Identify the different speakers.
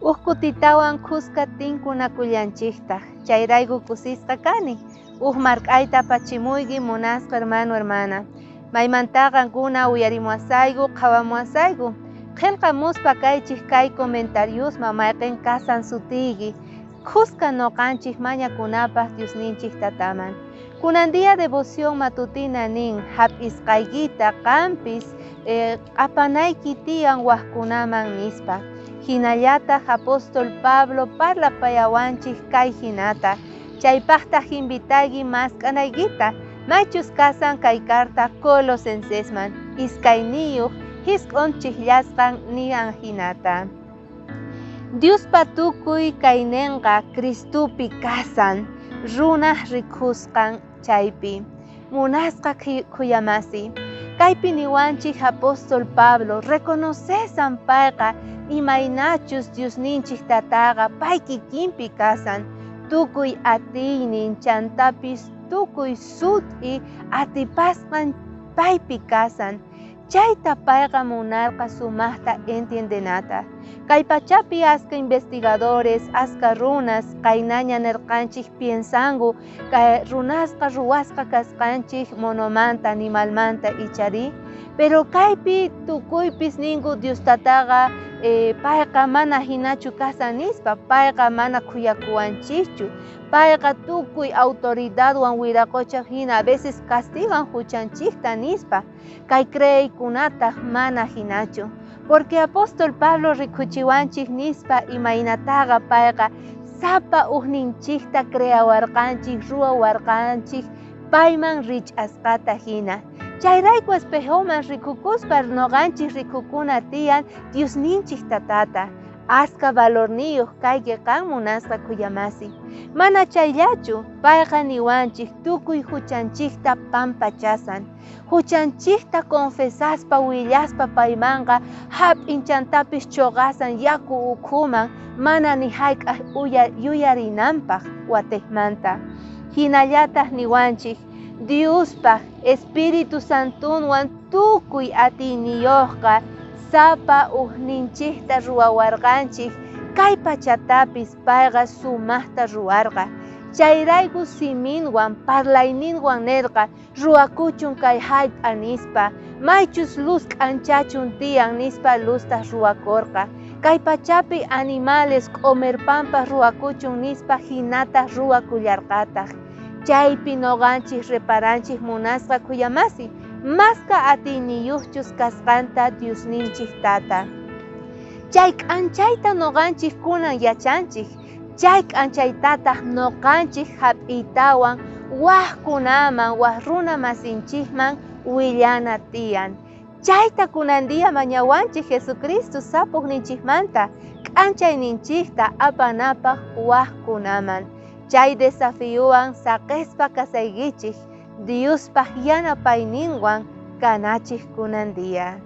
Speaker 1: Uj kutitawan khuska tinkunakullanchejtaj, chayrayku kusisqa kani. Uj mark'ayta apachimuyki munasqa hermano hermana. Maymantá qankuna uyarimuwasayku, qhawamuwasayku. Qhelqamuspa kaychej kay comentariosman mayqen kasan sutiyki. Khuska noqanchej mañakunapaj Diosninchej Tataman. Kunan día devoción matutina nin, Jap'isqaykita qanpis q'apanayki tiyan wajkunaman nispa. Jinallataj apóstol Pablo parlapayawanchej kay jinata, Chaypajtaj invitayki mask'anaykita, maychus kasan kay carta Colosensesman, iskayniyoj jisq'on chijllasqan niyan jinata. Diospa tukuy kaynenqa Cristopi kasan, runaj rikhusqan chaypi. Munasqa khuyamasi. Kaypi niwanchej apóstol Pablo reconocesan payqa imaynachus Diosninchej Tataqa pay kikinpi kasan, tukuy atiynin chantapis tukuy sut'i atipasqan paypi kasan. Chayta payqa munarqa sumajta entiendenata. Kay pachapi aska investigadores, aska runas qaynaña nerqanchej piensanku kay runasqa ruwasqa kasqanchej monomanta, animalmanta icharí? Pero kaypi tukuypis ninku Dios Tataqa payqa mana jinachu kasan nispa, payqa mana khuyakuwanchejchu. Payqa tukuy autoridadwan wiraqocha jina a veces castigan juchanchejta nispa. Kay creeykunataj mana jinachu. Porque apóstol Pablo rikuchiwanchej nispa imaynataqa payqa sapa ujninchejta creawarqanchej, ruwawarqanchej payman rich'asqata jina. Chayrayku espejoman rikukuspa noqanchej rikukuna tiyan Diosninchej Tatata. Aska valorniyoj kayki qan munasqa khuyamasi. Mana chayllachu, payqa niwanchej tukuy juchanchejta pampachasan. Juchanchejta confesaspa willaspa paymanqa jap'in chantapis choqasan yaku ukhuman mana ni jayk'aj yuyarinanpaj watejmanta. Jinallataj niwanchej Diospaj Espíritu Santonwan tukuy atiyniyojqa sapa ujninchejta ruwawarqanchej, kay pachatapis payqa sumajta ruwarqa. Chayrayku siminwan parlayninwan nerqa, Ruwakuchun kay jallp'a nispa, maychus luz k'anchachun tiyan nispa luztaj ruwakorqa. Kay pachapi animales q'omerpampas ruwakuchun nispa jinataj ruwakullarqataj. Chaypi noqanchej reparanchej munasqa khuyamasi, maska atiyniyojchus kasqanta Diosninchej Tata. Chay k'anchayta noqanchej kunan yachanchej, chay k'anchaytataj noqanchej jap'iytawan wajkunaman, waj runa masinchejman willana tiyan. Chayta kunan día mañawanchej Jesucristo sapojninchejmanta k'anchayninchejta apanapaj wajkunaman. Chay desafiowan saqespa kasaykichej Diospaj yanapayninwan kanachej kunan día.